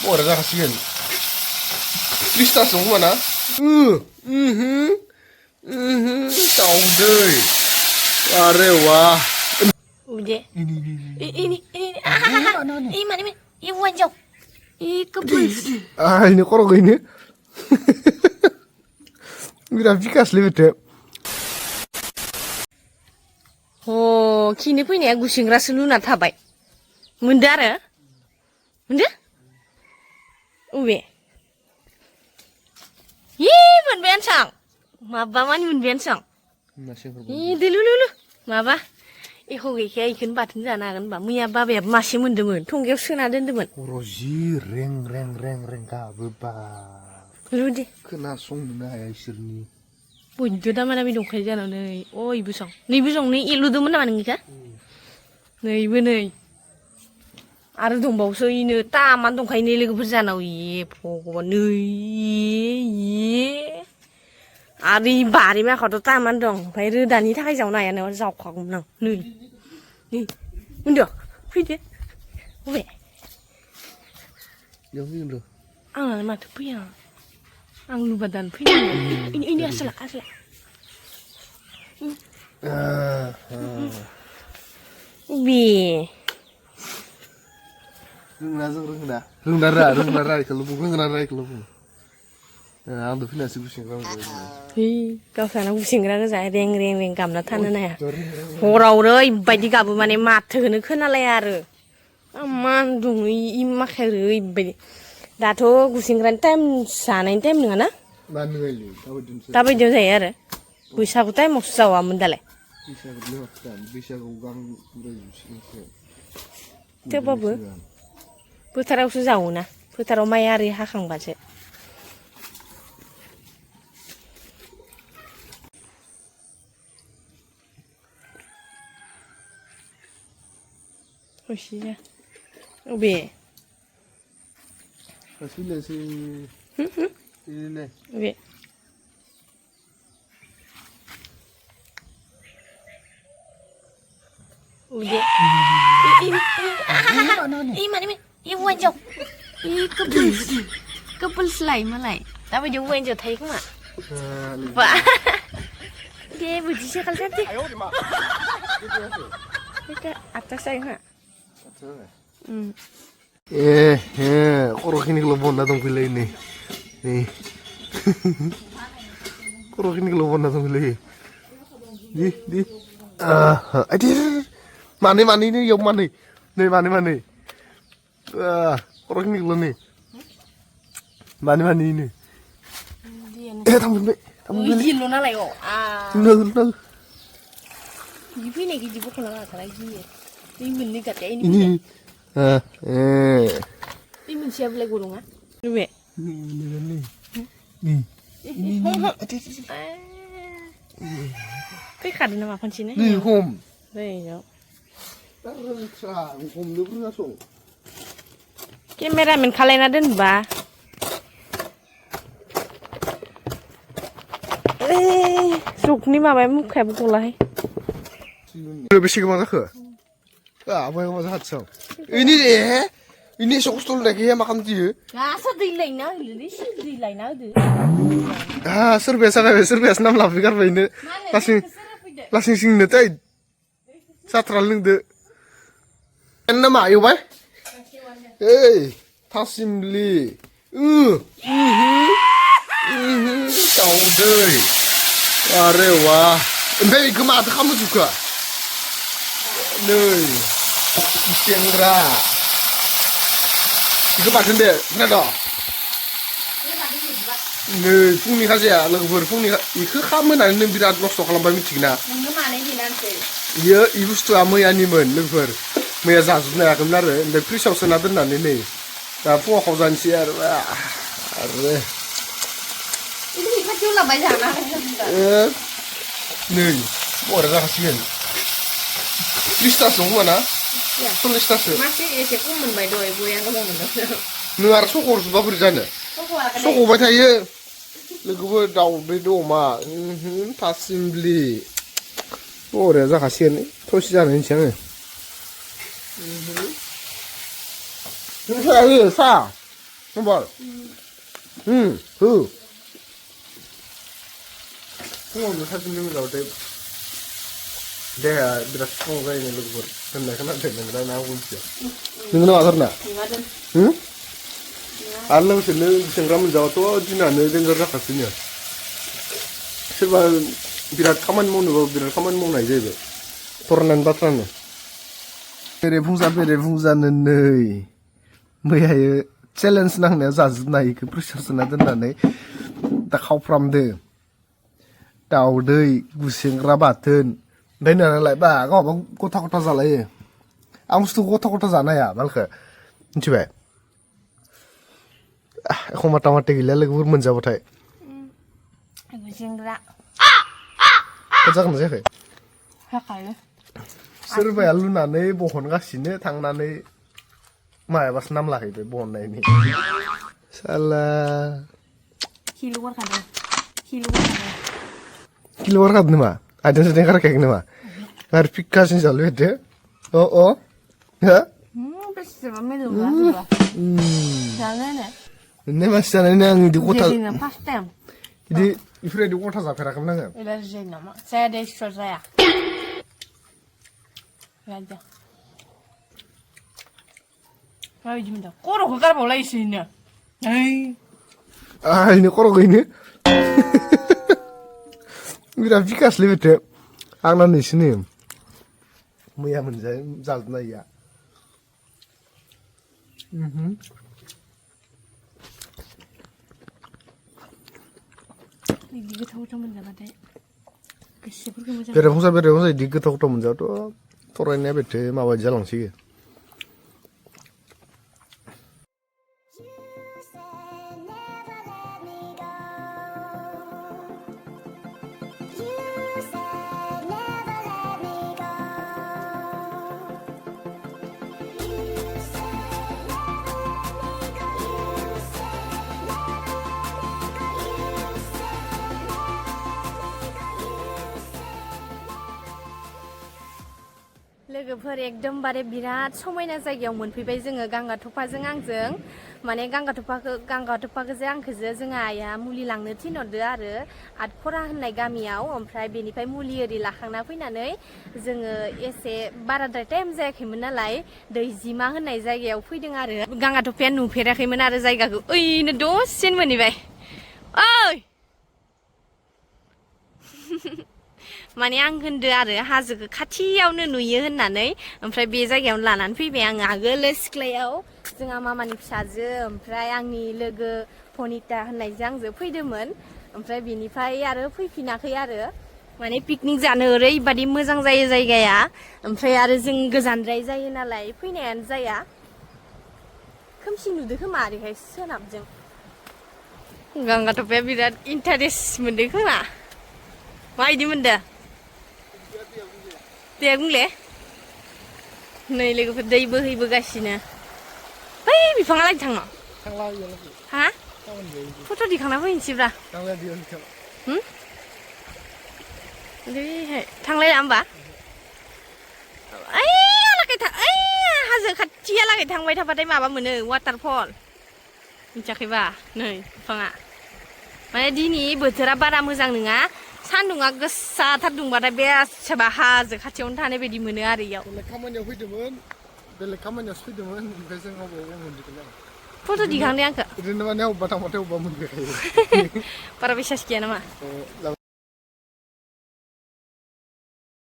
오래 나가시겠네. 비슷하소, 그만아. Tauday. Are wah. Udah. Ini. Ini. Iwan jauh. Kebun. Ini korok ini. Grafikas lebih deh. Oh, kini punya gusin rasa lunak tabai. Mendara? Mendar? Uwe. Menbian sang. Maba mani menbian sang. Dulu. Maba. Iku gaya ikan batun jana kan ba. Muya baba ya masih mendemen. Tunggak sena dendemen. Rozi reng kabe ba. Rudi. Kena song na ya isirni. Bunjo dah mana bidung kerja nih. Oh ibu song. Nih ibu song nih ilu demen mana nih kah? Nih ibu nih. Ada dong bau so ini taman dong kayak ini lagi berjalan wih. Pokoknya nih. Ada bari mah kau tuh taman dong. Bayi dan ini tak jauh naya nih jauh kau nang. Nih. Udah. Pergi. Uwe. Yang ini loh. Ang mata punya. Ang lu badan punya. Ini asal. Ubi. Rengdara kelubung. Ang tuh finasi gusin kamu. Kau sana gusin kira saya reng kamna tanah ya. Orang bayi kabu mana mata kena layar. Aman dong imak hari bayi. Dato gusin kira time sana time dengan na? Tapi jauh saya bisa aku time maksud saya mendale. Bisa ugang Coba bu. Putar aku jauh na. Putar mayari hakang baca. Oke. Ubi. Hasilnya sih. Ini nih. Ubi. Udah. Ini mana? Iwan jauh. Kebun selai malai. Tapi jauh Iwan jauh thay kuma. Pak. Dia buji sekali tadi. Kita atas saya nggak? Korok ini kelopon datang pilih ini. Korok ini kelopon datang pilih. Di. Mana ini yang mana? Nih mana? Korok ini kelopon nih. Mana ini? Tamu pilih. Gila nala yo. No. Ibu ini kita bukan nala lagi. Ini ni kata ini. Ini. Ini siapa lagi gulung ah? Dua. Nih. Kau kado nama apa sih ni? Nih home. Baik. Home ni pun langsung. Kameramen kalian ada ba? Suk ni mama muka bukan lah. Lebih kemana ke? Apa yang masa hatsam? Ini sokostol lagi ya makan dia. Asa dilai na, ini sih dilai na tu. Serbiasa nam lah fikar begini. Langsing sing netai. Satral ning de. Nama ayo bay. Tasimli. Tauday. Are wah. Entah kemana kamu juga. Nih, Siangra. Itu paten deh, kenapa? Nih, fungni kasih ya, lagu fungni. Iku kamu nanti birat lost kalau bami cina. Iya, ibu setuju amu ya nih men, lagu Maya zasutnya aku benar, nih prisau senadan nanti nih. Tapi aku jangan siar, are. Ini kacau lah banyak nak. Nih, orang kasihan. Listas mana? Tuh listas. Masih isi kumen by doi bu yang kamu menang. Nuar sokor sudah berjana. Sokor baca ya. Lagu berdau bedo ma. Tasim beli. Orang dah kasihan. Terus jangan siang. Ini saya sa. Nombor. Fungawनो सासे लोगोआव देहाया बिराद strong जायोनो लोगोफोर होननाय खोनादों नोंना ना आं मिथिया नोंगौ नामा आरोना आरो लोगोसेनो सेंग्रा मोनजाबाथ' दिनानो देंगार जाखासिनो सोरबा बिराद खामानि मावनोबाबो बिराद खामानि मावनाय जाहैबाय फरायनायनि बाथ्रानो बेरेफुंजानो नै मैयायो चेलेन्ज नांनाया जाजोबनाय इखौ प्रेसार सोना दोननानै दा खावफ्रामदो दाउदै गुसेंग्रा बाथोन ओमफ्राय नालाय बा गावबा गथा गथा जालायो आं बुस्थुखौ गथा गथा जानो हाया मालखो मिथिबाय एखमबा टमाटे गैला लोगोफोर मोनजाबाथाय गुसेंग्रा जागोन ना जायाखै जाखायो सोरबाया लुनानै बहनगासिनो थांनानै मायाबासो नाम लाहैबाय बहननायनि साला किल' गारखादों किल' गारखादों नामा आइदोंसो गारखायाखै नामा आरो फिक्कासिन जालु होदो अ हो बेसेबा मेदौला जानो नोंने मानसि जानायनि आं बिदि गथा फार्स्ट टाइम बिदि बेफोरबायदि गथा जाफेराखैमोन आङो एलार्जि जायो नामा जाया दे सिथर जाया राजा माबायदि मोनदों खर'खौ गारबावलायसो इनो इनो खर' गैनो बिराद बिकासलै बेथो आंना नैसोनो मैया जाजोबनाय गैया बिदि गोथाव मोनजाबाथाय गोसोफोरखौ मोजां बेरेफुंजा बिदि गोथाव मोनजाबाथ' फरायनाया बेथो माबायदि जालांसिगोन लोगोफोर एकदमबारे बिराद समायना जायगायाव मोनफैबाय जोङो गांगाथफाजों आंजों माने गांगाथफाखौजों आंखौजो जोंहा आइया मुलि लांनो थिनहरदो आरो आटखरा होननाय गामियाव ओमफ्राय बेनिफ्राय मुलि ओरि लाखांना फैनानै जोङो एसे बाराद्राय टाइम जायाखैमोन नालाय दैजिमा होननाय जायगायाव फैदों आरो गांगाथफाया नुफेराखैमोन आरो जायगाखौ ओइनो दसेनो मोनहैबाय ओइ माने आं होनदो आरो हाजोखौ खाथियावनो नुयो होननानै ओमफ्राय बे जायगायावनो लानानै फैबाय आङो आगोलो सिख्लायाव जोंहा मामानि फिसाजो ओमफ्राय आंनि लोगो भनिता होननायजों आंजों फैदोंमोन ओमफ्राय बेनिफ्राय आरो फैफिनाखै आरो माने पिकनिक जानो ओरैबादि मोजां जायो जायगाया ओमफ्राय आरो जों गोजानद्राय जायो नालाय फैनायानो जाया खोमसि नुदो खोमा ओरैहाय सोनाबजों गांगाथफाया बिराद इन्टारेस्ट मोनदों खोमा माबायदि मोनदों दे बुंले नै लोगोफोर दै बोहैबोगासिनो बै बिफाङा लायनो थांनो हा फट' दिखांना फैनोसैब्रा थांलायला होमबा हाजो खाथियालागै थांबाय थाबाथाय माबा मोनो वाटारफल मिथियाखैबा नै बिफाङा माने दिनै बोथोरा बारा मोजां नङा सान्दुङा गोसाथार दुंबाथाय बेसेबा हाजो खाथियावनो थानाय बायदि मोनो आरो इयाव बेलेग खामानियावसो फैदोंमोन ओमफ्राय जों अबाव मोनदों फट' दिखांदों आंखो ओरैनो माने अबेबा थांबाथाय अबेबा मोनफैखायो बारा बिसास गैया नामा